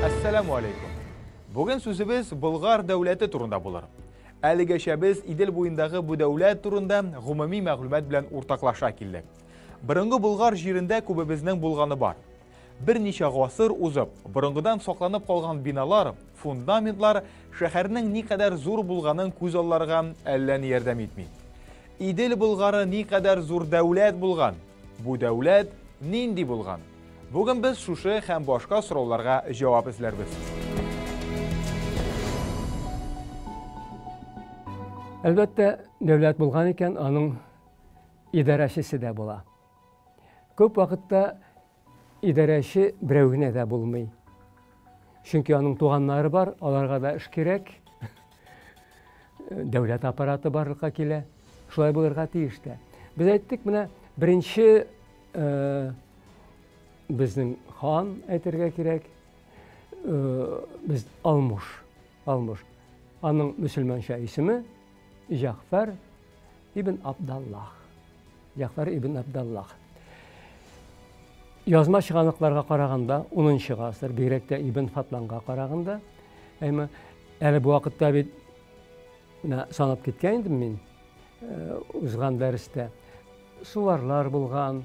Әссәламу алейкум. Бүген сүзебез Болгар дәүләте турында булыр. Әлегәчә без Идел буендагы бу дәүләт турында гомуми мәгълүмат белән уртаклаша килдек. Борынгы Болгар җирендә күбебезнең булганы бар. Берничә гасыр узып, борынгыдан сакланып калган биналар, фундаментлар шәһәрнең никадәр зур булганын күз алларга әллә ни ярдәм итми. Идел Болгары никадәр зур дәүләт булган? Бу дәүләт нинди булган? Бүген без шушы һәм башка сорауларга җавап эзләрбез. Әлбәттә, дәүләт булган икән, аның идарәчесе дә була. Күп вакытта идарәче берәү генә дә булмый. Чөнки аның туганнары бар, аларга да эш кирәк. Дәүләт аппараты барлыкка килә. Шулай булырга тиеш тә. Без әйттек, менә беренче э, безнең хан әйтергә кирәк, э, без Алмуш. Алмуш. Аның мөселманча исеме Җәгъфәр ибн Абдаллах. Җәгъфәр ибн Абдаллах. Язма чыганакларга караганда, 10 гасыр, бигрәк тә Ибн Фатланга караганда, әмма әле бу вакытта бит менә санап киткән идем мин э, узган дәрестә. Суварлар булган,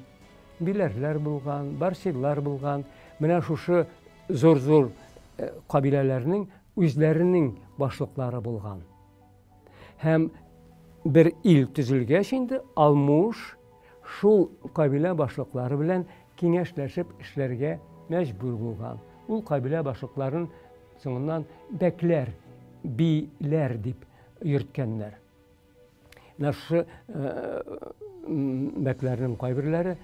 биләрләр булган, барсиллар булган. Менә шушы зур-зур э, кабиләләрнең үзләренең башлыклары булган. Һәм бер ил төзелгәч инде Алмуш шул кабилә башлыклары белән киңәшләшеп эшләргә мәҗбүр булган. Ул кабилә башлыкларын соңыннан бәкләр, биләр дип йөрткәннәр. Менә шушы э, бәкләрнең кайберләре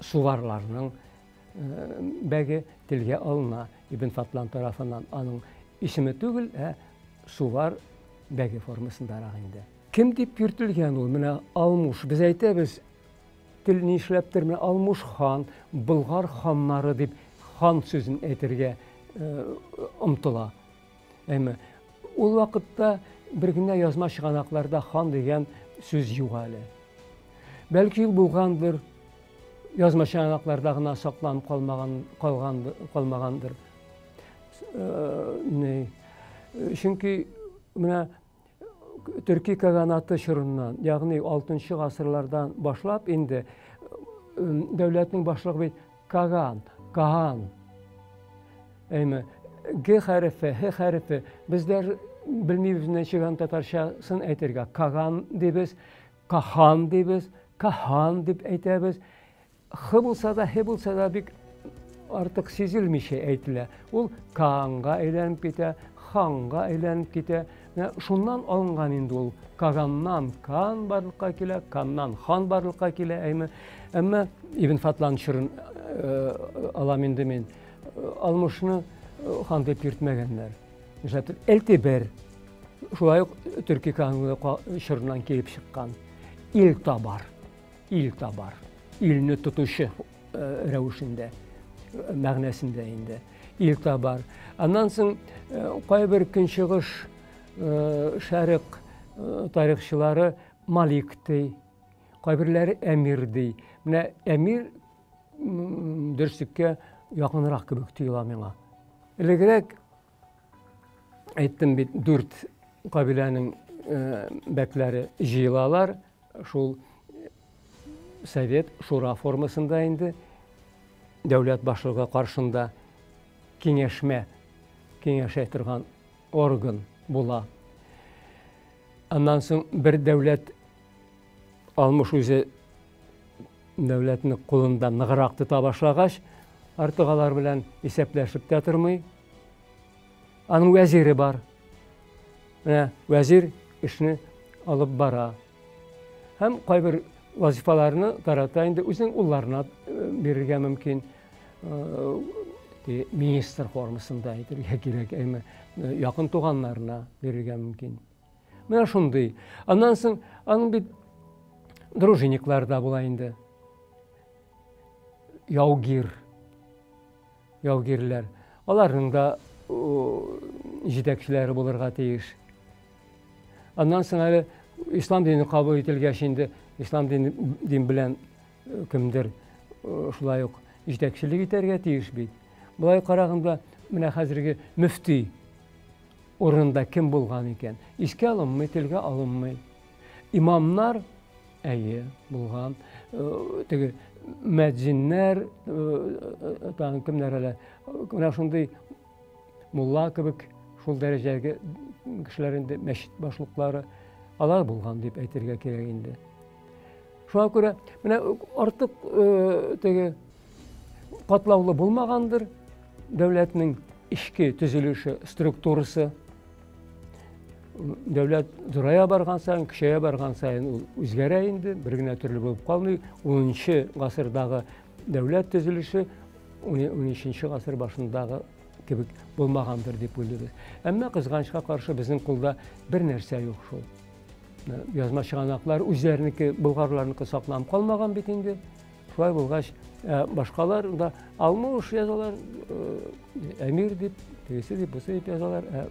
суварларның э, бәге телгә алына Ибн Фатлан тарафыннан. Аның исеме түгел, ә Сувар бәге формасындарак инде. Кем дип йөртелгән ул? Менә Алмуш. Без әйтәбез, тел нишләптер менә Алмуш хан, Болгар ханнары дип хан сүзен әйтергә э, омтыла. Әмма ул вакытта бер генә язма чыганакларда хан дигән сүз юк әле. Бәлки ул булгандыр, язма чыганакларда гына сакланып калмаган, калган, калмагандыр. Э, чөнки менә Төрки каганаты чорыннан, ягъни 6 гасырлардан башлап инде дәүләтнең башлыгы бит каган, кахан. Әйме, Г хәрефе, Х хәрефе. Безләр белмибез ничек аны татарчасын әйтергә. Каган дибез, кахан дибез, кахан дип әйтәбез. Х булса да, Һ булса да бик артык сизелмичә әйтелә. Ул каанга әйләнеп китә, ханга әйләнеп китә. Менә шуннан алынган инде ул. Каганнан кан барлыкка килә, каннан хан барлыкка килә, әйме. Әмма Ибн Фатлан чорын э, алам инде мин. Алмышны э, хан дип йөртмәгәннәр. Нишләптер Элтибер шулай ук төрки каганлыгы чорыннан килеп чыккан. Ил табар. Ил табар, илне тотучы э, рәвешендә, э, мәгънәсендә инде. Ил табар. Аннан соң э, кайбер көнчыгыш шәрык тарихчылары Малик ди, кайберләре әмир ди. Менә әмир дөреслеккә якынрак кебек тоела миңа. Элегрәк әйттем бит, дүрт кабиләнең бәкләре җыелалар, шул совет шура формасында инде дәүләт башлыгы каршында киңәшмә киңәшә торган орган була. Аннан соң бер дәүләт Алмыш үзе дәүләтне кулында ныграк тота башлагач, артык алар белән исәпләшеп тә тормый. Аның вәзире бар. Менә вәзир эшне алып бара. Һәм кайбер вазифаларны тарата инде үзенең улларына э, бирергә мөмкин. Э, министр формасында әйтергә кирәк, әмма э, якын туганнарына бирергә мөмкин. Менә шундый. Аннан соң аның бит дружинниклар да була инде. Яугир. Яугирләр. Аларның да җитәкчеләре булырга тиеш. Аннан соң әле ислам дине кабул ителгәч инде ислам дине дин белән э, кемдер э, шулай ук җитәкчелек итәргә тиеш бит. Болай караганда Менә хәзерге мөфти урынында кем булган икән? Искә алынмый, телгә алынмый. Имамнар, әйе, булган. Теге мәдзиннәр, тагын кемнәр әле? Менә шундый мулла кебек шул дәрәҗәге кешеләр инде, мәчет башлыклары, алар булган дип әйтергә кирәк инде. Шуңа күрә менә артык теге катлаулы булмагандыр дәүләтнең эчке төзелеше, структурасы. Дәүләт зурая барган саен, көчәя барган саен ул үзгәрә инде, бер генә төрле булып калмый. 10 гасырдагы дәүләт төзелеше 13 гасыр башындагы кебек булмагандыр дип уйлыйбыз. Әмма кызганычка каршы безнең кулда бер нәрсә юк шул. Язма чыганаклар үзләренеке, болгарларныкы сакланып калмаган бит инде. Шулай булгач, башкалар да Алмуш язалар, әмир дип, тегесе дип, бусы дип язалар, ә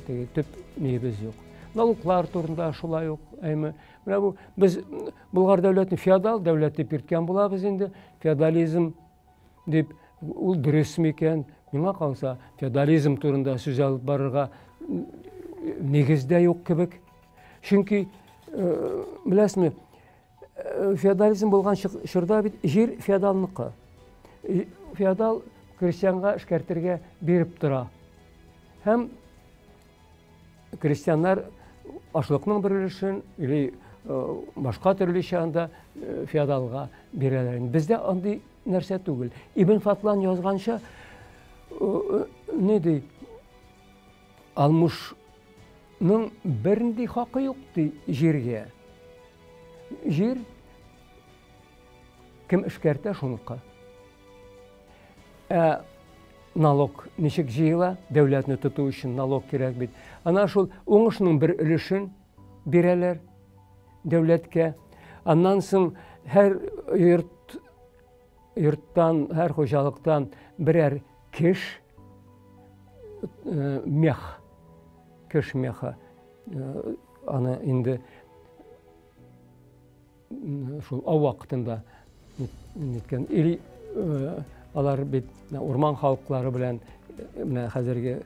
теге төп нигез юк. Налоглар турында шулай ук, әйме. Менә бу без Болгар дәүләтен феодал дәүләт дип йөрткән булабыз инде. Феодализм дип, ул дөрес микән? Миңа калса, феодализм турында сүз алып барырга нигез дә юк кебек. Чөнки, беләсезме, феодализм булган чорда бит җир феодалныкы. Феодал крестьянга эшкәртергә биреп тора. Һәм крестьяннар ашлыкның бер өлешен или башка төрлечә анда феодалга бирәләр. Бездә андый нәрсә түгел. Ибн Фатлан язганча, ни ди, Алмушның бернинди хакы юк ди җиргә. Җир кем эшкәртә шуныкы. Ә налог ничек җыела? Дәүләтне тоту өчен налог кирәк бит. Ана шул уңышның бер өлешен бирәләр дәүләткә. Аннан соң һәр йорттан, һәр хуҗалыктан берәр кеш, мех, кеш мехы, аны инде шул ау вакытында ниткән. Или алар бит урман халыклары белән, менә хәзерге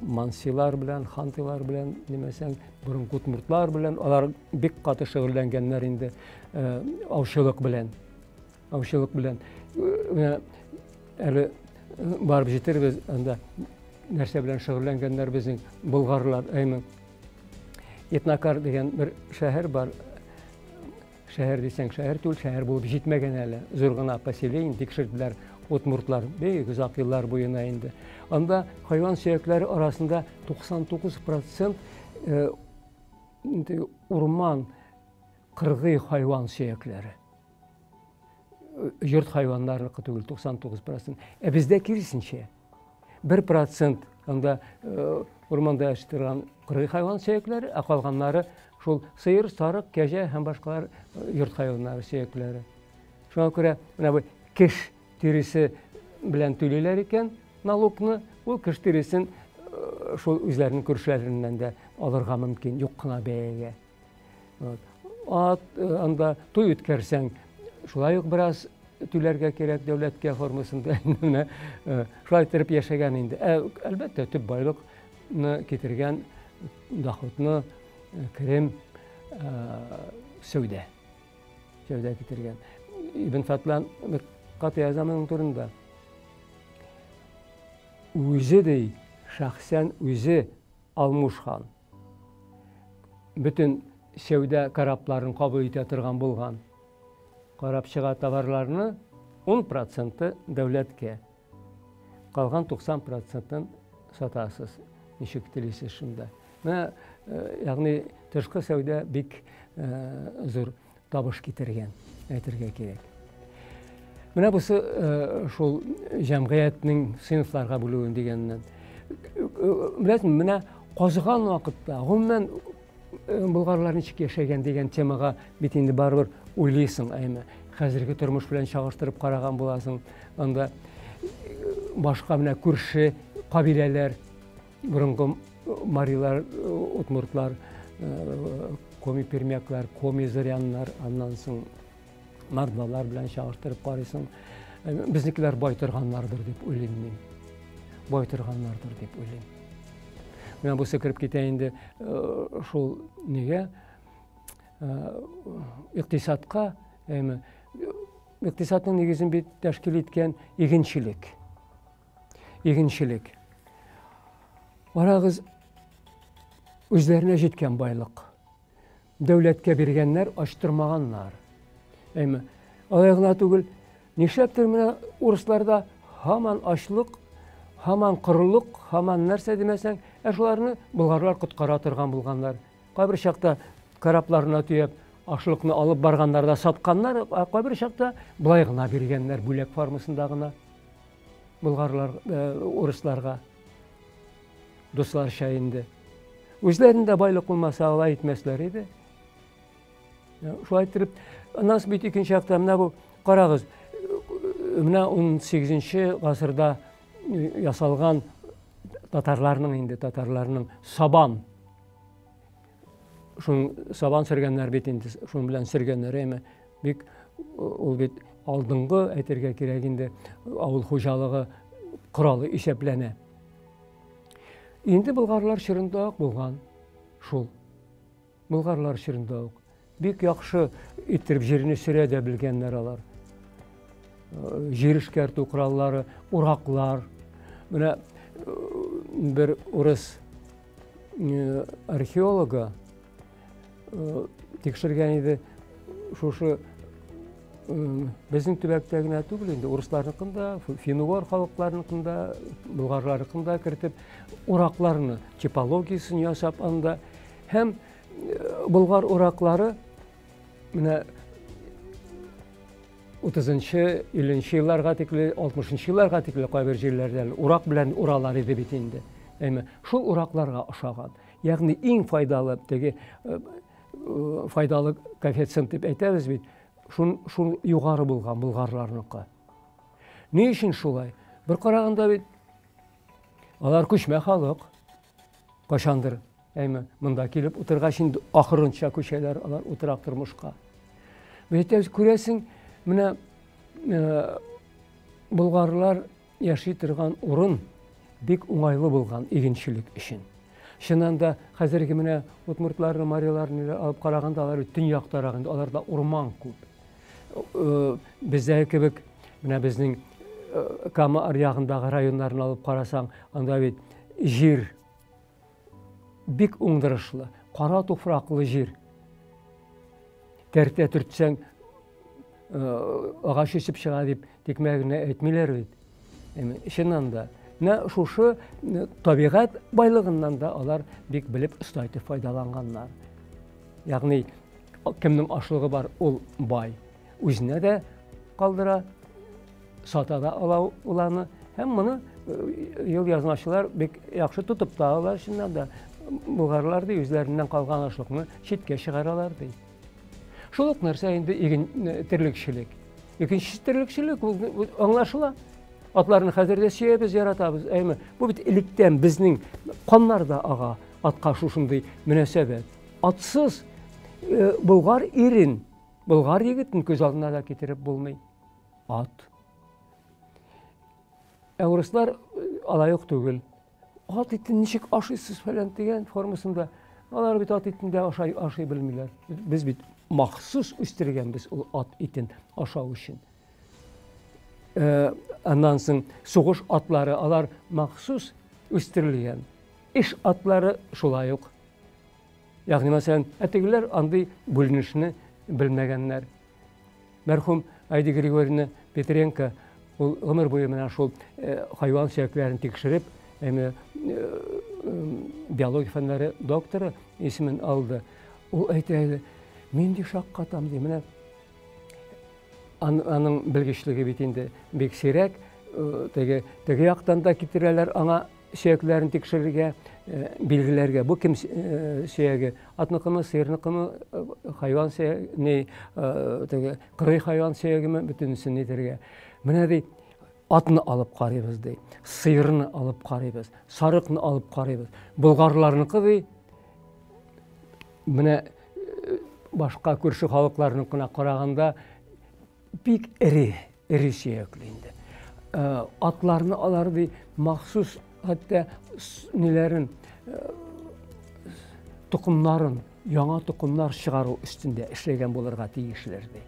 мансилар белән, хантылар белән, димәсәң, борынгы удмуртлар белән, алар бик каты шөгыльләнгәннәр инде аучылык белән. Аучылык белән. Менә әле барып җитербез анда нәрсә белән шөгыльләнгәннәр безнең болгарлар, әйме. Этнокар дигән бер шәһәр бар. Шәһәр дисәң, шәһәр түгел, шәһәр булып җитмәгән әле. Зур гына поселение тикшерделәр удмуртлар бик озак еллар буена инде. Анда хайван сөякләре арасында 99% урман кыргый хайван сөякләре. Йорт хайваннарыныкы түгел, 99%. Ә бездә киресенчә. 1% анда урманда яши торган кыргый хайван сөякләре, ә калганнары шул сыер, сарык, кәҗә һәм башкалар йорт хайваннары сөякләре. Шуңа күрә менә бу кеш тиресе белән түлиләр икән налогны, ул кеш тиресен шул үзләренең күршеләреннән дә алырга мөмкин, юк кына бәягә. Ат, анда туй үткәрсәң, шулай ук бераз түләргә кирәк дәүләткә формасында. Менә шулай итеп яшәгән инде. Әлбәттә, төп байлыкны китергән доходны, керем, сәүдә. Сәүдә китергән. Ибн Фатлан бер кат яза моның турында. Үзе ди, шәхсән үзе Алмуш хан. Бөтен сәүдә корабларын кабул итә торган булган. Карап чыга товарларны 10% дәүләткә. Калган 90%-ын сатасыз. Ничек телисез шунда. Менә, ягъни тышкы сәүдә бик зур табыш китергән, әйтергә кирәк. Менә бусы шул җәмгыятьнең сыйныфларга бүлүен дигәннән. Беләсеңме, менә казыган вакытта, гомумән, болгарлар ничек яшәгән дигән темага бит инде барыбер уйлыйсың, әйме. Хәзерге тормыш белән чагыштырып караган буласың. Анда башка менә күрше кабиләләр, борынгы марилар, удмуртлар, коми-пермяклар, коми-зыряннар, аннан соң мордвалар белән чагыштырып карыйсың. Безнекеләр бай торганнардыр дип уйлыйм мин. бай торганнардыр дип уйлыйм. Менә бусы кереп китә инде шул нигә икътисадка, әйме, икътисадның нигезен бит тәшкил иткән игенчелек. Игенчелек. Карагыз, үзләренә җиткән байлык. Дәүләткә биргәннәр, ачтырмаганнар. Әйме, алай гына түгел, нишләптер менә урысларда һаман ачлык, һаман корылык, һаман нәрсә димәсәң, ә шуларны болгарлар коткара торган булганнар. Кайбер чакта корабларына төяп, ашлыкны алып барганнар да сатканнар, ә кайбер чакта былай гына биргәннәр, бүләк формасында гына болгарлар, урысларга. Дусларча инде. Үзләрендә байлык булмаса, алай итмәсләр иде. Шулай иттереп, аннан соң бит икенче якта менә бу, карагыз, менә 18 гасырда ясалган татарларның инде, татарларның сабан. Шун сабан сөргәннәр бит инде, шун белән сөргәннәр, әйме? Бик ул бит алдынгы, әйтергә кирәк инде, авыл хуҗалыгы коралы исәпләнә. Инде болгарлар чорында ук булган шул. Болгарлар чорында ук. Бик яхшы иттереп җирне сөрә дә белгәннәр алар. Җир эшкәртү кораллары, ураклар. Менә бер урыс археологы тикшергән иде, шушы безнең төбәктә генә түгел инде, урысларныкын да, фин-угор халыкларыныкын да, болгарларныкын да кертеп, уракларны типологиясен ясап анда. Һәм болгар ураклары менә утызынчы, илленче елларга тикле, алтмышынчы елларга тикле кайбер җирләрдә урак белән уралар иде бит инде. Әйме, шул уракларга ошаган. Ягъни иң файдалы, теге файдалы коэффициент дип әйтәбез бит, шун, шул югары булган болгарларныкы. Ни өчен шулай? Бер караганда бит алар күчмә халык. Кайчандыр, әйме, монда килеп утыргач инде ахырынча күчәләр алар утрак тормышка. Без әйтәбез, күрәсең, менә болгарлар яши торган урын бик уңайлы булган игенчелек өчен. Чыннан да, хәзерге менә удмуртларны, мариларны алып караганда, алар бит төньяктарак инде, аларда урман күп. Бездәге кебек, менә безнең Кама аръягындагы районнарны алып карасаң, анда бит җир бик уңдырышлы, кара туфраклы җир. Тәртә төртсәң, агач үсеп чыга дип тикмә генә әйтмиләр бит. Чыннан да, менә шушы табигать байлыгыннан да алар бик белеп, оста итеп файдаланганнар. Ягъни кемнең ашлыгы бар, ул бай. Үзенә дә калдыра, сата да ала ул аны. Һәм моны ел язмачылар бик яхшы тотып та алалар, чыннан да. Болгарлар ди, үзләреннән калган ашлыкны читкә чыгаралар ди. Шул ук нәрсә инде иген терлекчелек. Икенче терлекчелек ул аңлашыла. Атларны хәзер дә сөябез, яратабыз. Әйме, бу бит электән безнең каннарда ага атка шушындый мөнәсәбәт. Атсыз болгар ирен, болгар егетен күз алдына да китереп булмый. Ат. Ә урыслар алай ук түгел. Ат итен ничек ашыйсыз фәлән дигән формасында. Алар бит ат итен дә ашай, ашый белмиләр. Без бит махсус үстергәнбез ул ат итен ашау өчен. Аннан соң сугыш атлары, алар махсус үстерелгән. Эш атлары шулай ук. Ягъни, мәсәлән, ә тегеләр андый бүленешне белмәгәннәр. Мәрхүм Айди Григорьевна Петренко ул гомер буе менә шул хайван сөякләрен тикшереп, әмма биология фәннәре докторы исемен алды. Ул әйтә иде, мин ди шаккатам ди, менә аның белгечлеге бит инде бик сирәк, теге теге яктан да китерәләр аңа сөякләрен тикшерергә, билгеләргә. Бу кем сөяге? Атныкымы, сыерныкымы, хайван сөяге, не, теге кырый хайван сөягеме, бөтенесен нитергә. Менә ди, атны алып карыйбыз ди, сыерны алып карыйбыз, сарыкны алып карыйбыз. Болгарларныкы ди, менә башка күрше халыкларныкына караганда бик эре, эре сөякле инде. Атларны алар ди махсус хәтта ниләрен токымнарын, яңа токымнар чыгару өстендә эшләгән булырга тиешләр ди.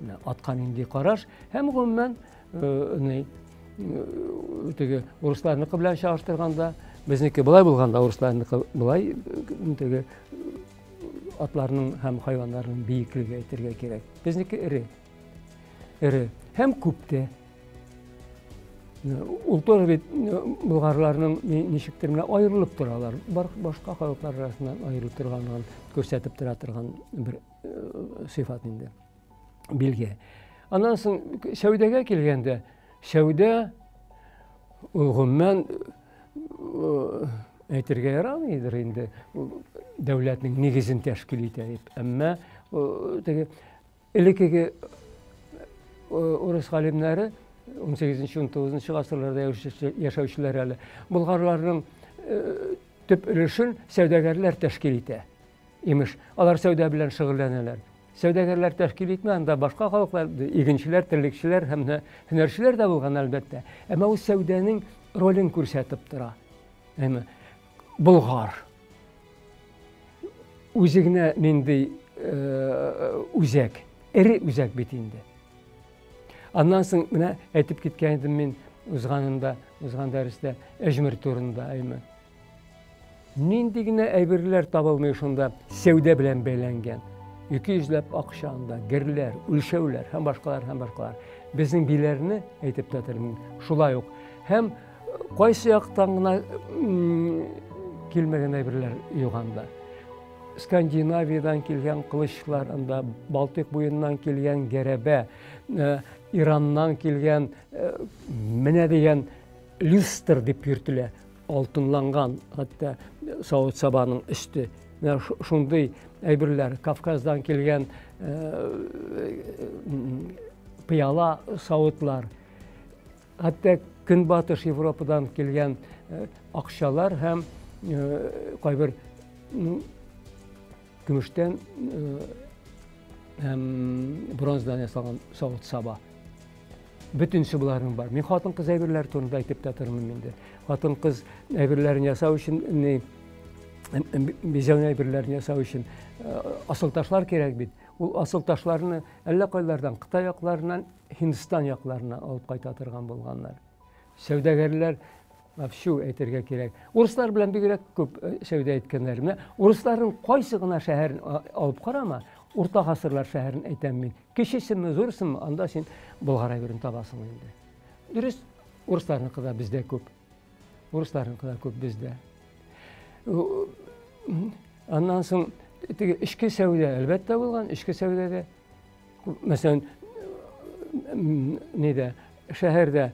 Менә атка нинди караш һәм гомумән ни теге урысларныкы белән чагыштырганда безнеке болай булганда урысларныкы болай теге атларның һәм хайваннарның биеклеге әйтергә кирәк. Безнеке эре. Эре һәм күп тә. Ул тоже бит болгарларның ничектер менә аерылып торалар. Башка халыклар арасыннан аерылып торганлыгын күрсәтеп тора торган бер сыйфат инде. Билге. Аннан соң сәүдәгә килгәндә, сәүдә ул гомумән әйтергә ярамыйдыр инде, дәүләтнең нигезен тәшкил итә дип. Әмма теге элеккеге урыс галимнәре 18-19 гасырларда яшәүчеләр әле болгарларның төп өлешен сәүдәгәрләр тәшкил итә. Имеш, алар сәүдә белән шөгыльләнәләр. Сәүдәгәрләр тәшкил итмә, анда башка халыклар, игенчеләр, терлекчеләр һәм һөнәрчеләр дә булган, әлбәттә. Әмма ул сәүдәнең ролен күрсәтеп тора. Әмма Болгар үзе генә нинди үзәк, эре үзәк бит инде. Аннан соң менә әйтеп киткән идем мин узганында, узган дәрестә Әҗмер турында, әйме. Нинди генә әйберләр табылмый шунда сәүдә белән бәйләнгән. 200 ләп акча анда, герләр, үлчәүләр һәм башкалар һәм башкалар. Безнең биләрне әйтеп тә тормыйм, шулай ук. Һәм кайсы яктан гына килмәгән әйберләр юк анда. Скандинавиядән килгән кылычлар анда, Балтыйк буеннан килгән гәрәбә, Ираннан килгән менә дигән люстр дип йөртелә, алтынланган хәтта савыт-сабаның өсте. Менә шундый әйберләр, Кавказдан килгән пыяла савытлар, хәтта Көнбатыш Европадан килгән акчалар һәм кайбер көмештән һәм бронзадан ясалган савыт-саба. Бөтенесе боларның бар. Мин хатын-кыз әйберләре турында әйтеп тә тормыйм инде. Хатын-кыз әйберләрен ясау өчен, ни, бизәү әйберләрен ясау өчен асыл ташлар кирәк бит. Ул асыл ташларны әллә кайлардан, Кытай якларыннан, Һиндстан якларына алып кайта торган булганнар. Сәүдәгәрләр вовсю әйтергә кирәк. Урыслар белән бигрәк күп сәүдә иткәннәр. Менә урысларның кайсы гына шәһәрен алып карама, урта гасырлар шәһәрен әйтәм мин. Кечесеме, зурсымы, анда син болгар әйберен табасың инде. Дөрес, урысларныкы да бездә күп. Урысларныкы да күп бездә. Аннан соң теге эчке сәүдә әлбәттә булган, эчке сәүдәдә мәсәлән, нидә, шәһәрдә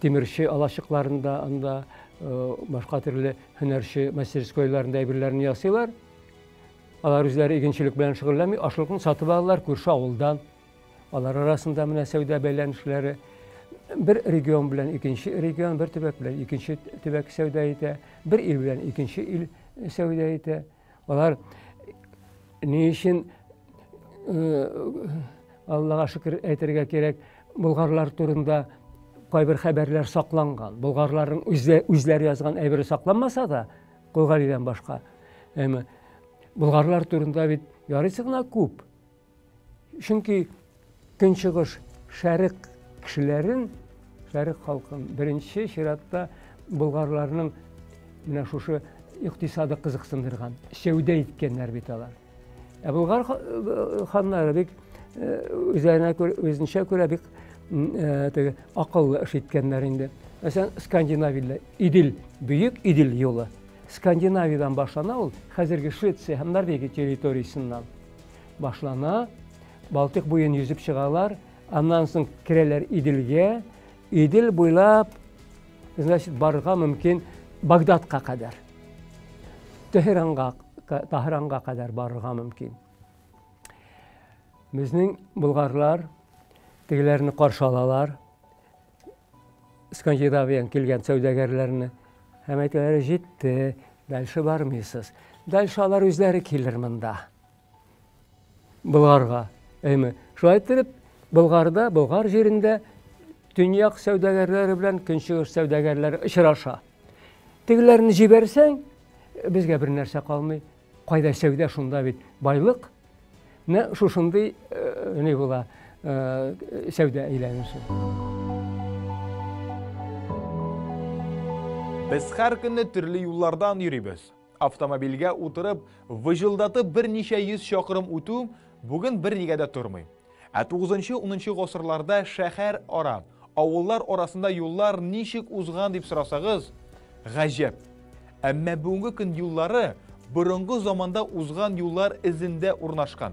тимерче алачыкларында, анда башка төрле һөнәрче мастерскойларында әйберләрен ясыйлар. Алар үзләре игенчелек белән шөгыльләнми, ашлыкны сатып алалар күрше авылдан. Алар арасында менә сәүдә бәйләнешләре. Бер регион белән икенче регион, бер төбәк белән икенче төбәк сәүдә итә, бер ил белән икенче ил сәүдә итә. Алар ни өчен Аллага шөкер әйтергә кирәк, болгарлар турында кайбер хәбәрләр сакланган. Болгарларның үзләре язган әйбере сакланмаса да, Кол Галидән башка. Әмма болгарлар турында бит ярыйсы гына күп. Чөнки Көнчыгыш шәрык кешеләрен, шәрык халкын беренче чиратта болгарларның менә шушы икътисады кызыксындырган, сәүдә иткәннәр бит алар. Ә болгар ханнары бик үзләренә күрә, үзенчә күрә бик теге акыллы эш иткәннәр инде. Мәсәлән, Скандинавиядә Идел, бөек Идел юлы Скандинавиядән башлана ул, хәзерге Швеция һәм Норвегия территориясеннән башлана. Балтыйк буен йөзеп чыгалар, аннан соң керәләр Иделгә. Идел буйлап, значит, барырга мөмкин Багдадка кадәр. Тәһранга, Таһранга кадәр барырга мөмкин. Безнең болгарлар тегеләрне каршы алалар. Скандинавиян килгән сәүдәгәрләрне. Һәм әйтәләр, җитте, дальше бармыйсыз. Дальше алар үзләре килер монда. Болгарга. Әйме. Шулай иттереп, Болгарда, Болгар җирендә төньяк сәүдәгәрләре белән көнчыгыш сәүдәгәрләре очраша. Тегеләрне җибәрсәң, безгә бер нәрсә калмый. Кайда сәүдә, шунда бит байлык. Менә шушындый ни була, сәүдә әйләнеше. Без һәр көнне төрле юллардан йөрибез. Автомобильгә утырып, выҗылдатып берничә йөз чакрым үтү бүген бернигә дә тормый. Ә 9-10 гасырларда шәһәр ара, авыллар арасында юллар ничек узган дип сорасагыз, гаҗәп. Әмма бүгенге көн юллары борынгы заманда узган юллар эзендә урнашкан.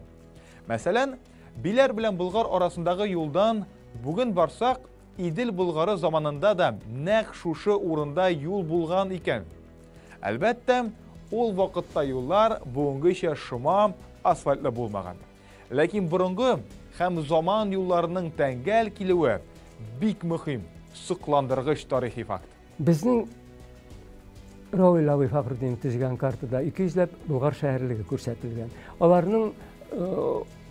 Мәсәлән, Биләр белән Болгар арасындагы юлдан бүген барсак, Идел Болгары заманында да нәкъ шушы урында юл булган икән. Әлбәттә, ул вакытта юллар бүгенгечә шома, асфальтлы булмаган. Ләкин борынгы һәм заман юлларының тәңгәл килүе бик мөһим, сокландыргыч тарихи факт. Безнең Равил абый Фәхретдинов төзегән картада 200 ләп Болгар шәһәрлеге күрсәтелгән. Аларның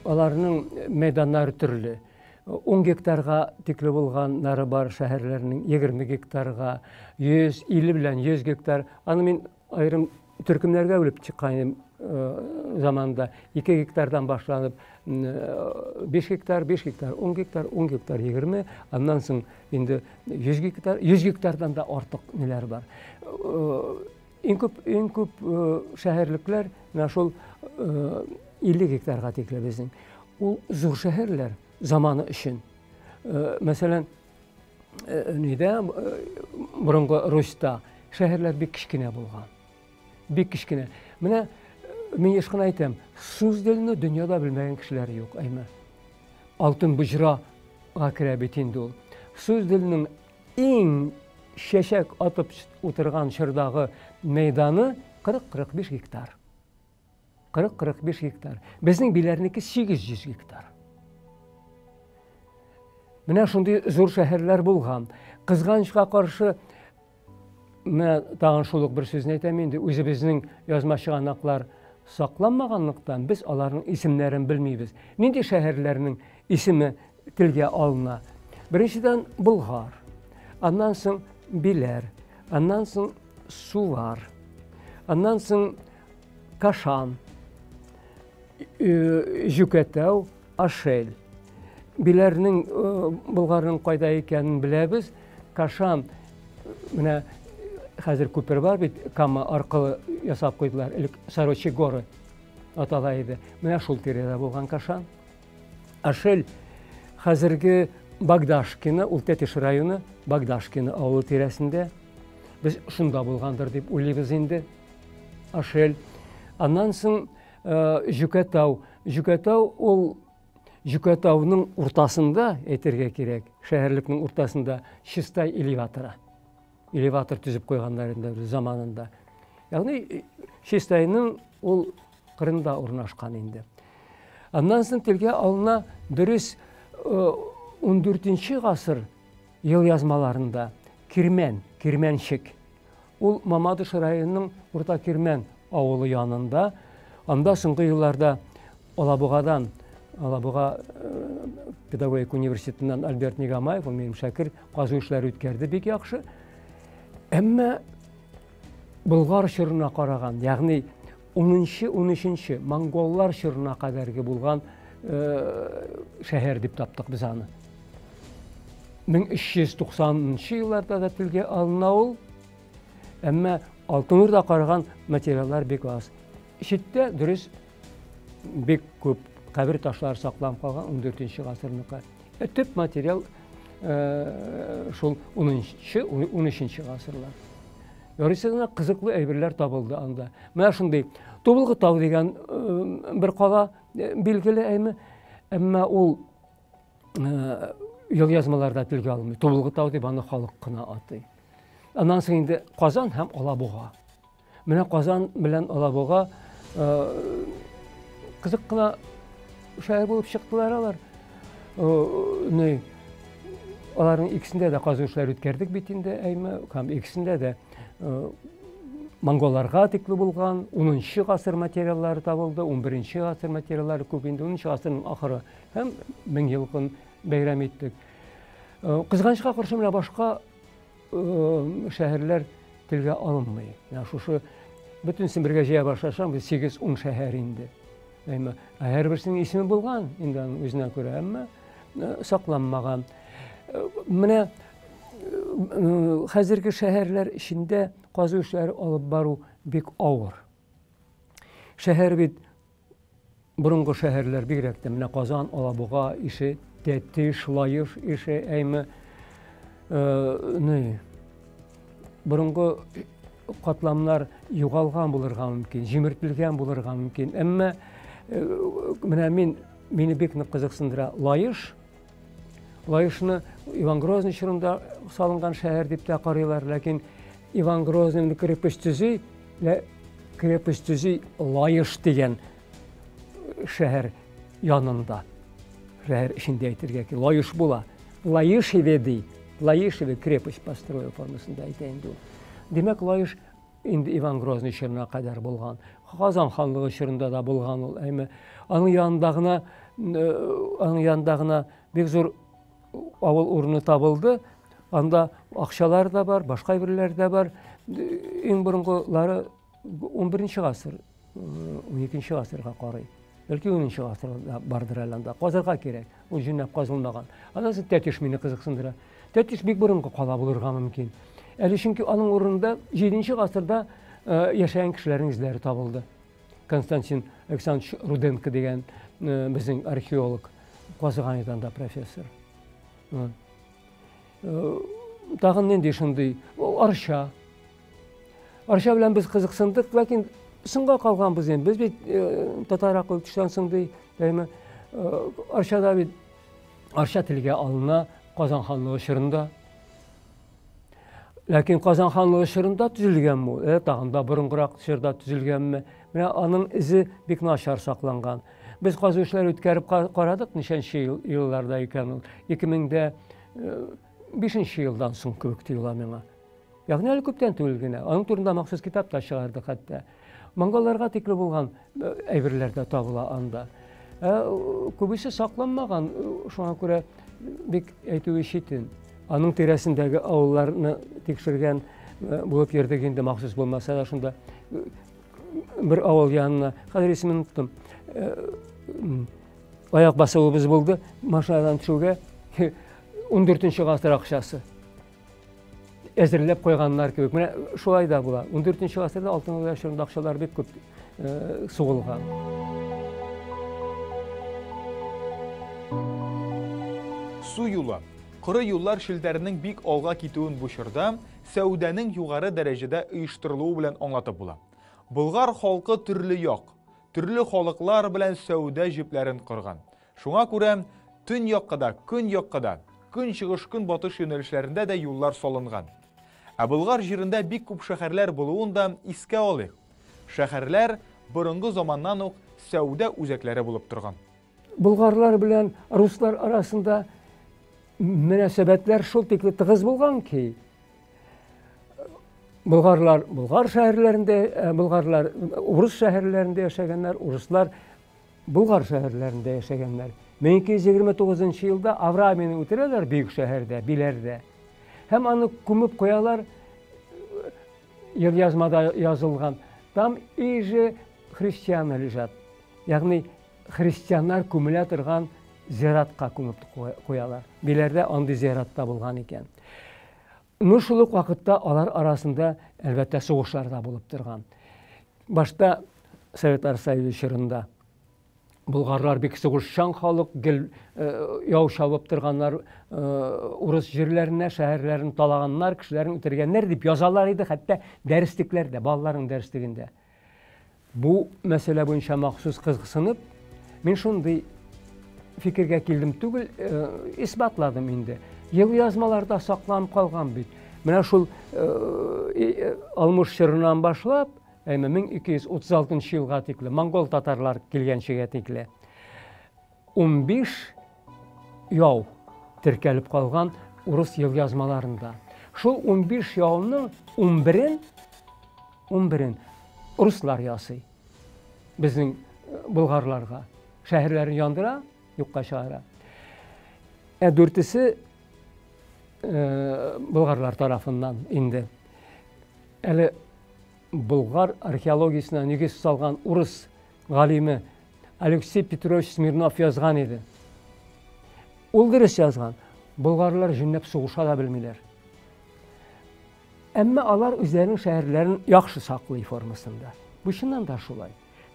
аларның мәйданнары төрле. 10 гектарга тикле булганнары бар шәһәрләрнең, 20 гектарга, 100, 50 белән 100 гектар. Аны мин аерым төркемнәргә бүлеп чыккан идем заманда. 2 гектардан башланып 5 гектар, 5 гектар, 10 гектар, 10 гектар, 20, аннан соң инде 100 гектар, 100 гектардан да артык ниләр бар. Иң күп, иң күп шәһәрлекләр менә шул 50 гектарга тикле безнең. Ул зур шәһәрләр заманы өчен. Мәсәлән, нидә борынгы Русьта шәһәрләр бик кечкенә булган. Бик кечкенә. Менә мин еш кына әйтәм, Суздальны дөньяда белмәгән кешеләр юк, әйме. Алтын боҗрага керә бит инде ул. Суздальның иң чәчәк атып утырган чордагы мәйданы 40-45 гектар. 40-45 гектар. Безнең Биләрнеке 800 гектар. Менә шундый зур шәһәрләр булган. Кызганычка каршы, менә тагын шул ук бер сүзне әйтәм инде, үзебезнең язма чыганаклар сакланмаганлыктан без аларның исемнәрен белмибез. Нинди шәһәрләрнең исеме телгә алына? Беренчедән Болгар, аннан соң Биләр, аннан соң Сувар, аннан соң Кашан, Җүкәтәү, Ашель. Биләрнең, Болгарның кайда икәнен беләбез. Кашан, менә хәзер күпер бар бит, Кама аркылы ясап куйдылар. Элек Сорочи горы атала иде. Менә шул тирәдә булган Кашан. Ашель хәзерге Багдашкино, ул Тәтеш районы, Багдашкино авылы тирәсендә. Без шунда булгандыр дип уйлыйбыз инде. Ашель. Аннан соң Җүкәтау. Җүкәтау ул Җүкәтауның уртасында, әйтергә кирәк, шәһәрлекнең уртасында Чистай элеваторы. Элеватор төзеп куйганнар инде заманында. Ягъни Чистайның ул кырында урнашкан инде. Аннан соң телгә алына дөрес 14 гасыр ел язмаларында Кирмән, Кирмәнчек. Ул Мамадыш районының Урта Кирмән авылы янында. Анда соңгы елларда Алабугадан, Алабуга педагогик университетыннан Альберт Нигамаев, ул минем шәкерт, казу эшләре үткәрде бик яхшы. Әмма Болгар чорына караган, ягъни 10-13 монголлар чорына кадәрге булган шәһәр дип таптык без аны. 1390 елларда да телгә алына ул. Әмма Алтын Урда караган материаллар бик аз. Читтә дөрес бик күп кабер ташлары сакланып калган 14 гасырныкы. Төп материал шул 10-нчы, 13 гасырлар. Ярыйсы гына кызыклы әйберләр табылды анда. Менә шундый Тубылгы тау дигән бер кала билгеле әйме, әмма ул елъязмаларда телгә алынмый. Тубылгы тау дип аны халык кына атый. Аннан соң инде Казан һәм Алабуга. Менә Казан белән Алабуга кызык кына шәһәр булып чыктылар алар. Ни, аларның икесендә дә казу эшләре үткәрдек бит инде, әйме, һәм икесендә дә монголларга тикле булган 10 гасыр материаллары табылды, 11 гасыр материаллары күп инде, 10 гасырның ахыры һәм 1000 елкын бәйрәм иттек. Кызганычка каршы, менә башка шәһәрләр телгә алынмый. Менә шушы бөтенесен бергә җыя башласаң, без 8-10 шәһәр инде. Әмма һәрберсенең исеме булган инде аның үзенә күрә, әмма сакланмаган. Менә хәзерге шәһәрләр эчендә казу эшләре алып бару бик авыр. Шәһәр бит борынгы шәһәрләр бигрәк тә менә Казан, Алабуга ише, Тәтеш, Лаеш ише, әйме, ни, борынгы катламнар югалган булырга мөмкин, җимертелгән булырга мөмкин. Әмма менә мин мине бик нык кызыксындыра Лаеш. Лаешны Иван Грозный чорында салынган шәһәр дип тә карыйлар, ләкин Иван Грозный крепость төзи, крепость төзи Лаеш дигән шәһәр янында. Шәһәр эчендә әйтергә кирәк, Лаеш була. Лаешеве ди, Лаешеве крепость построил формасында әйтә инде ул. Димәк, Лаеш инде Иван Грозный чорына кадәр булган. Казан ханлыгы чорында да булган ул. Әмма аның янында гына аның янында гына бик зур авыл урыны табылды. Анда акчалар да бар, башка әйберләр дә бар. Иң борынгылары 11 гасыр, 12 гасырга карый. Бәлки 10 гасырда бардыр әле анда. Казырга кирәк. Ул җүнләп казылмаган. Аннан соң Тәтеш мине кызыксындыра. Тәтеш бик борынгы кала булырга мөмкин. Әле чөнки аның урынында 7 гасырда яшәгән кешеләрнең эзләре табылды. Константин Александрович Руденко дигән безнең археолог, казыган иде анда профессор. Тагын нинди шундый Арча. Арча белән без кызыксындык, ләкин соңга калганбыз инде. Без бит татар акылы төштән соң ди, әйме. Арчада бит Арча телгә алына Казан ханлыгы чорында. Ләкин Казан ханлыгы чорында төзелгәнме ул? Тагын да борынгырак чорда төзелгәнме? Менә аның эзе бик начар сакланган. Без казу эшләре үткәреп карадык, ничәнче елларда икән ул? 2005 елдан соң кебек тоела миңа. Ягъни әле күптән түгел генә. Аның турында махсус китап та чыгардык хәтта. Монголларга тикле булган әйберләр дә табыла анда. Күбесе сакланмаган, шуңа күрә бик әйтүе читен. Аның тирәсендәге авылларны тикшергән булып йөрдек инде, махсус булмаса да шунда бер авыл янына, хәзер исемен оныттым, аяк басуыбыз булды, машинадан төшүгә 14 гасыр акчасы әзерләп куйганнар кебек. Менә шулай да була. 14 гасырда Алтын Урда чорында акчалар бик күп сугылган. Су юлы. Коры юллар челтәренең бик алга китүен бу чорда сәүдәнең югары дәрәҗәдә оештырылуы белән аңлатып була. Болгар халкы төрле як, төрле халыклар белән сәүдә җепләрен корган. Шуңа күрә төньякка да, көньякка да, көнчыгыш-көнбатыш юнәлешләрендә дә юллар салынган. Ә Болгар җирендә бик күп шәһәрләр булуын да искә алыйк. Шәһәрләр борынгы заманнан ук сәүдә үзәкләре булып торган. Болгарлар белән руслар арасында мөнәсәбәтләр шул тикле тыгыз булган ки, болгарлар болгар шәһәрләрендә, болгарлар урыс шәһәрләрендә яшәгәннәр, урыслар Болгар шәһәрләрендә яшәгәннәр. 1229 елда Авраамийны үтерәләр бөек шәһәрдә, Биләрдә. Һәм аны күмеп куялар, елъязмада язылган. Там и же христианы лежат. Ягъни христианнар күмелә торган зиратка күмеп куялар. Биләрдә андый зират та булган икән. Ну, шул ук вакытта алар арасында, әлбәттә, сугышлар да булып торган. Башта Советлар Союзы чорында болгарлар бик сугышчан халык, гел яу чабып торганнар, урыс җирләренә, шәһәрләрен талаганнар, кешеләрен үтергәннәр дип язалар иде, хәтта дәреслекләрдә, балаларның дәреслегендә. Бу мәсьәлә буенча махсус кызыксынып, мин шундый фикергә килдем түгел, исбатладым инде. Елъязмаларда сакланып калган бит. Менә шул Алмыш чорыннан башлап, әмма 1236 елга тикле, монгол татарлар килгәнчегә тикле 15 яу теркәлеп калган урыс елъязмаларында. Шул 15 яуның 11-ен 11-ен руслар ясый. Безнең болгарларга. Шәһәрләрен яндыра, юкка чыгара. Ә дүртесе болгарлар тарафыннан инде. Әле болгар археологиясенә нигез салган урыс галиме Алексей Петрович Смирнов язган иде. Ул дөрес язган. Болгарлар җүнләп сугыша да белмиләр. Әмма алар үзләренең шәһәрләрен яхшы саклый формасында. Бу чыннан да шулай.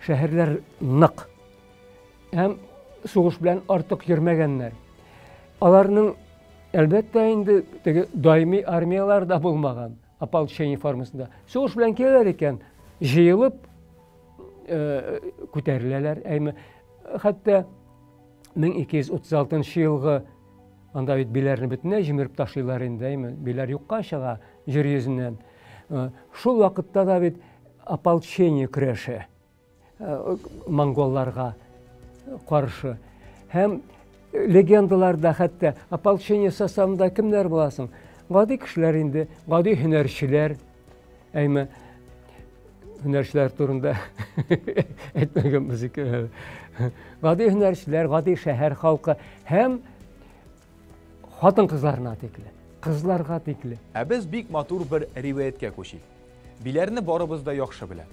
Шәһәрләр нык. Һәм сугыш белән артык йөрмәгәннәр. Аларның, әлбәттә инде, теге даими армияләр дә булмаган, ополчение формасында. Сугыш белән киләләр икән, җыелып күтәреләләр. Әйме, хәтта 1236 елгы анда бит биләрне бөтенләй җимереп ташлыйлар инде, әйме, биләр юкка чыга җир йөзеннән. Шул вакытта да бит ополчение көрәше монголларга каршы. Һәм легендаларда хәтта ополчение составында кемнәр буласың? Гади кешеләр инде, гади һөнәрчеләр. Әйме, һөнәрчеләр турында әйтмәгәнбез икән. Гади һөнәрчеләр, гади шәһәр халкы һәм хатын-кызларына тикле, кызларга тикле. Ә без бик матур бер риваятькә күчик. Биләрне барыбыз да яхшы белә.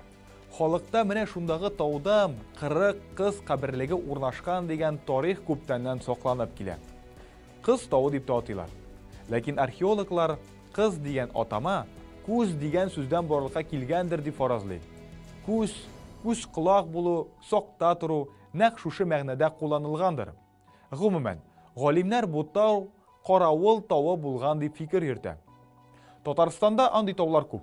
Халыкта менә шундагы тауда 40 кыз каберлеге урнашкан дигән тарих күптәннән сакланып килә. Кыз тавы дип тә атыйлар. Ләкин археологлар кыз дигән атама күз дигән сүздән барлыкка килгәндер дип фаразлый. Күз, күз-колак булу, сакта тору нәкъ шушы мәгънәдә кулланылгандыр. Гомумән, галимнәр бу тау Каравыл тавы булган дип фикер йөртә. Татарстанда андый таулар күп.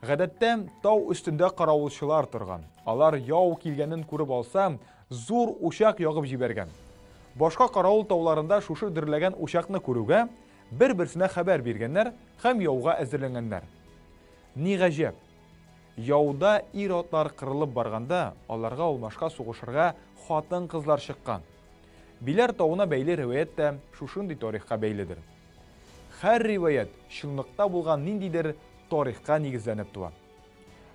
Гадәттә, тау өстендә каравылчылар торган. Алар яу килгәнен күреп алса, зур учак ягып җибәргән. Башка каравыл тауларында шушы дөрләгән учакны күрүгә, бер-берсенә хәбәр биргәннәр һәм яуга әзерләнгәннәр. Ни гаҗәп, яуда ир-атлар кырылып барганда, аларга алмашка сугышырга хатын-кызлар чыккан. Биләр тавына бәйле риваять тә шушындый тарихка бәйледер. Һәр риваять чынлыкта булган ниндидер тарихка нигезләнеп туа.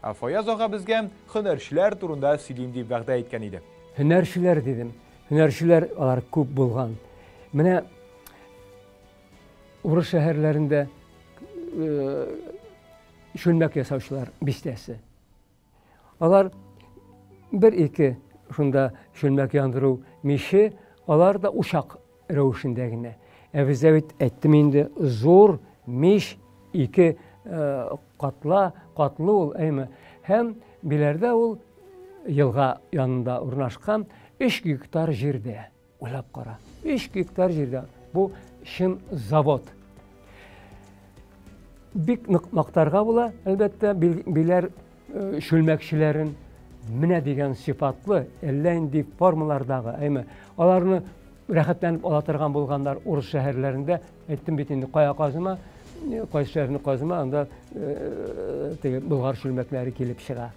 Ә Фаяз ага безгә һөнәрчеләр турында сөйлим дип вәгъдә иткән иде. Һөнәрчеләр дидем. Һөнәрчеләр алар күп булган. Менә урыс шәһәрләрендә чүлмәк ясаучылар бистәсе. Алар бер-ике шунда чүлмәк яндыру миче, алар да учак рәвешендә генә. Ә бездә бит әйттем инде, зур мич ике катла, катлы ул, әйме. Һәм Биләрдә ул елга янында урнашкан 3 гектар җирдә. Уйлап кара. 3 гектар җирдә. Бу чын завод. Бик нык мактарга була, әлбәттә, Биләр чүлмәкчеләрен менә дигән сыйфатлы, әллә нинди формалардагы, әйме, аларны рәхәтләнеп ала торган булганнар урыс шәһәрләрендә. Әйттем бит инде, кая казыма, кайсы шәһәрне казыма, анда теге болгар чүлмәкләре килеп чыга.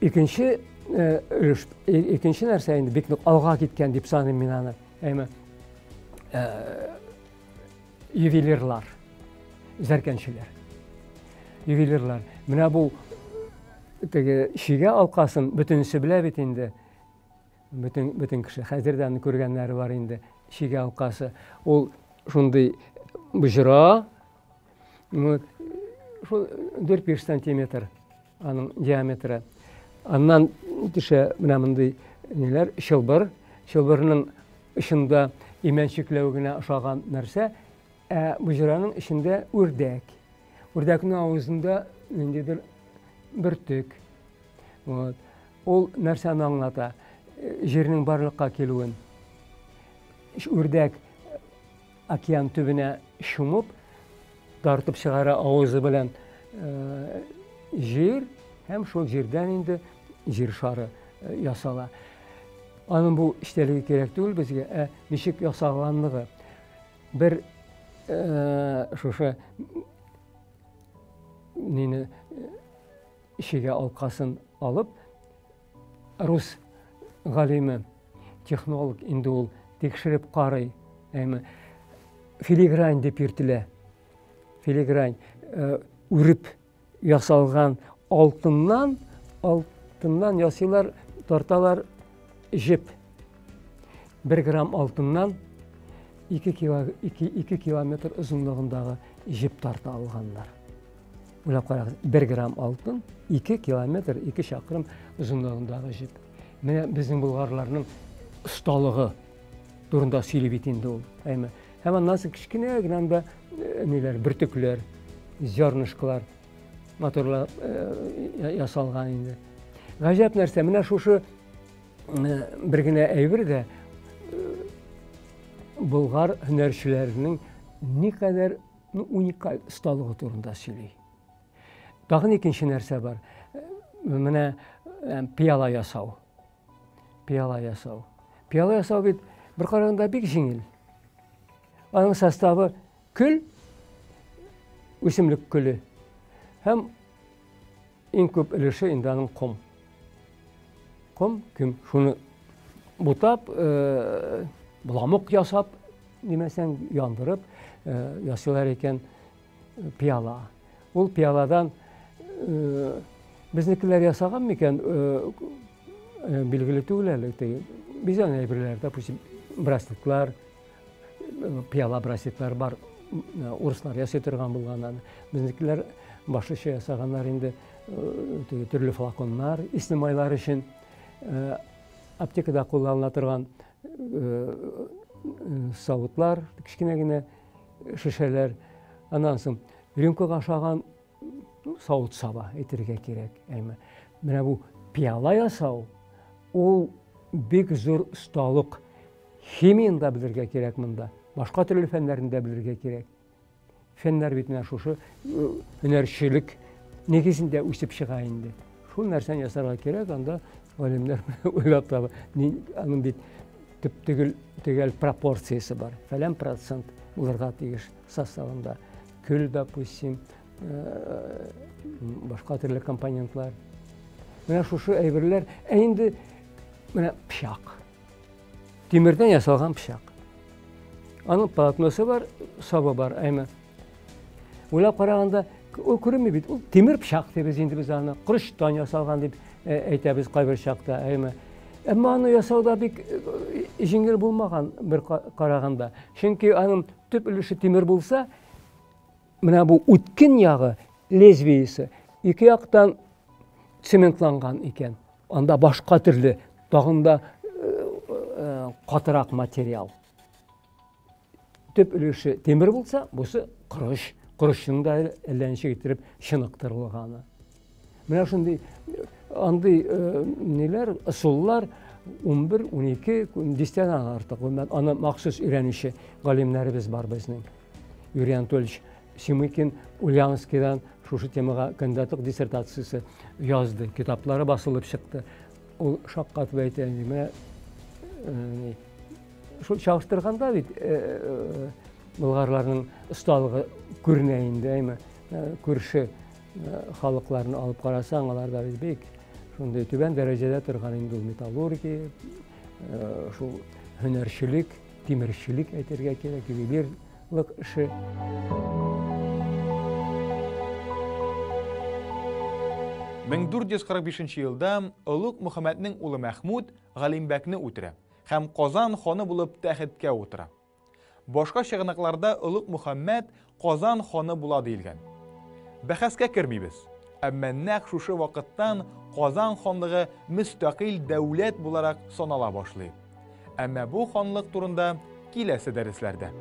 Икенче өлеш, икенче нәрсә инде бик нык алга киткән дип саныйм мин аны. Әйме, ювелирлар, зәркәнчеләр. Ювелирлар. Менә бу теге чигә алкасын бөтенесе белә бит инде. Бөтен, бөтен кеше хәзер дә аны күргәннәре бар инде. Чигә алкасы. Ул шундый боҗра, вот, шул 4-5 сантиметр аның диаметры. Аннан төшә менә мондый ниләр, чылбыр. Чылбырның очында имән чикләвегенә ошаган нәрсә, ә боҗраның эчендә үрдәк. Үрдәкнең авызында ниндидер бөртек. Вот. Ул нәрсәне аңлата? Җирнең барлыкка килүен. Үрдәк океан төбенә чумып, тартып чыгара авызы белән җир һәм шул җирдән инде җир шары ясала. Аның бу эчтәлеге кирәк түгел безгә, ә ничек ясалганлыгы. Бер шушы нине чигә алкасын алып, рус галиме, технолог инде ул тикшереп карый, әйме, филигрань дип йөртелә. Филигрань үреп ясалган алтыннан, алтыннан ясыйлар, тарталар җеп. 1 грамм алтыннан 2 кило, 2, 2 километр озынлыгындагы җеп тарта алганнар. Уйлап карагыз, 1 грамм алтын 2 километр, 2 чакрым озынлыгындагы җеп. Менә безнең болгарларның осталыгы турында сөйли бит инде ул. Әйме. Һәм аннан соң кечкенә генә анда э, ниләр, бөртекләр, зернышкалар матурлап э, ясалган инде. Гаҗәп нәрсә, менә шушы э, бер генә әйбер дә болгар һөнәрчеләренең никадәр ну, уникаль осталыгы турында сөйли. Тагын икенче нәрсә бар. Менә пиала ясау. Пиала ясау. Пиала ясау бит бер караганда бик җиңел. Аның составы көл, үсемлек көле һәм иң күп өлеше инде аның ком. Ком, кем шуны бутап, э, боламык ясап, димәсәң, яндырып э, ясыйлар икән пиала. Ул пиаладан э, безнекеләр ясаган микән, э, э, билгеле түгел әле. Теге бизән әйберләр, допустим, браслетлар, пиала браслетлар бар, урыслар ясый торган булган аны. Безнекеләр башлыча ясаганнар инде теге төрле флаконнар, исле майлар өчен аптекада кулланыла торган савытлар, кечкенә генә шешәләр. Аннан соң рюмкага ошаган савыт саба әйтергә кирәк. Әйме. Менә бу пиала ясау ул бик зур осталык. Химияны да белергә кирәк монда. Башка төрле фәннәрне дә белергә кирәк. Фәннәр бит менә шушы һөнәрчелек нигезендә үсеп чыга инде. Шул нәрсәне ясарга кирәк, анда галимнәр уйлап таба. Аның бит төп төгәл, төгәл пропорциясе бар. Фәлән процент булырга тиеш составында. Көл, допустим, башка төрле компонентлар. Менә шушы әйберләр. Ә инде менә пычак. Тимердән ясалган пычак. Аның полотносы бар, сабы бар, әйме. Уйлап караганда, ул күренми бит. Ул тимер пычак дибез инде без аны. Корычтан ясалган дип э, әйтәбез кайбер чакта, әйме. Әмма аны ясау да бик э, җиңел булмаган бер караганда. Чөнки аның төп өлеше тимер булса, менә бу үткен ягы, лезвиесе, ике яктан цементланган икән. Анда башка төрле, тагын да э, э, катырак материал. Төп өлеше темир булса, бусы корыч. Корычның да әллә ничек иттереп чыныктырылганы. Менә шундый андый э, ниләр, ысуллар 11, 12 дистәдән артык. Гомумән, аны махсус өйрәнүче галимнәребез бар безнең. Юрий Анатольевич Семыкин Ульяновскийдан шушы темага кандидатлык диссертациясе язды, китаплары басылып чыкты. Ул шаккатып әйтә, менә э, шул чагыштырганда бит э, э, болгарларның осталыгы күренә инде, әйме? Күрше халыкларны алып карасаң, аларда бит бик шундый түбән дәрәҗәдә торган инде ул металлургия, шул һөнәрчелек, тимерчелек әйтергә кирәк, ювелир Лык эше. 1445 елда Олуг Мөхәммәднең улы Мәхмүд Галимбәкне үтерә һәм Казан ханы булып тәхеткә утыра. Башка чыганакларда Олуг Мөхәммәд Казан ханы була диелгән. Бәхәскә кермибез. Әмма нәкъ шушы вакыттан Казан ханлыгы мөстәкыйль дәүләт буларак санала башлый. Әмма бу ханлык турында киләсе дәресләрдә.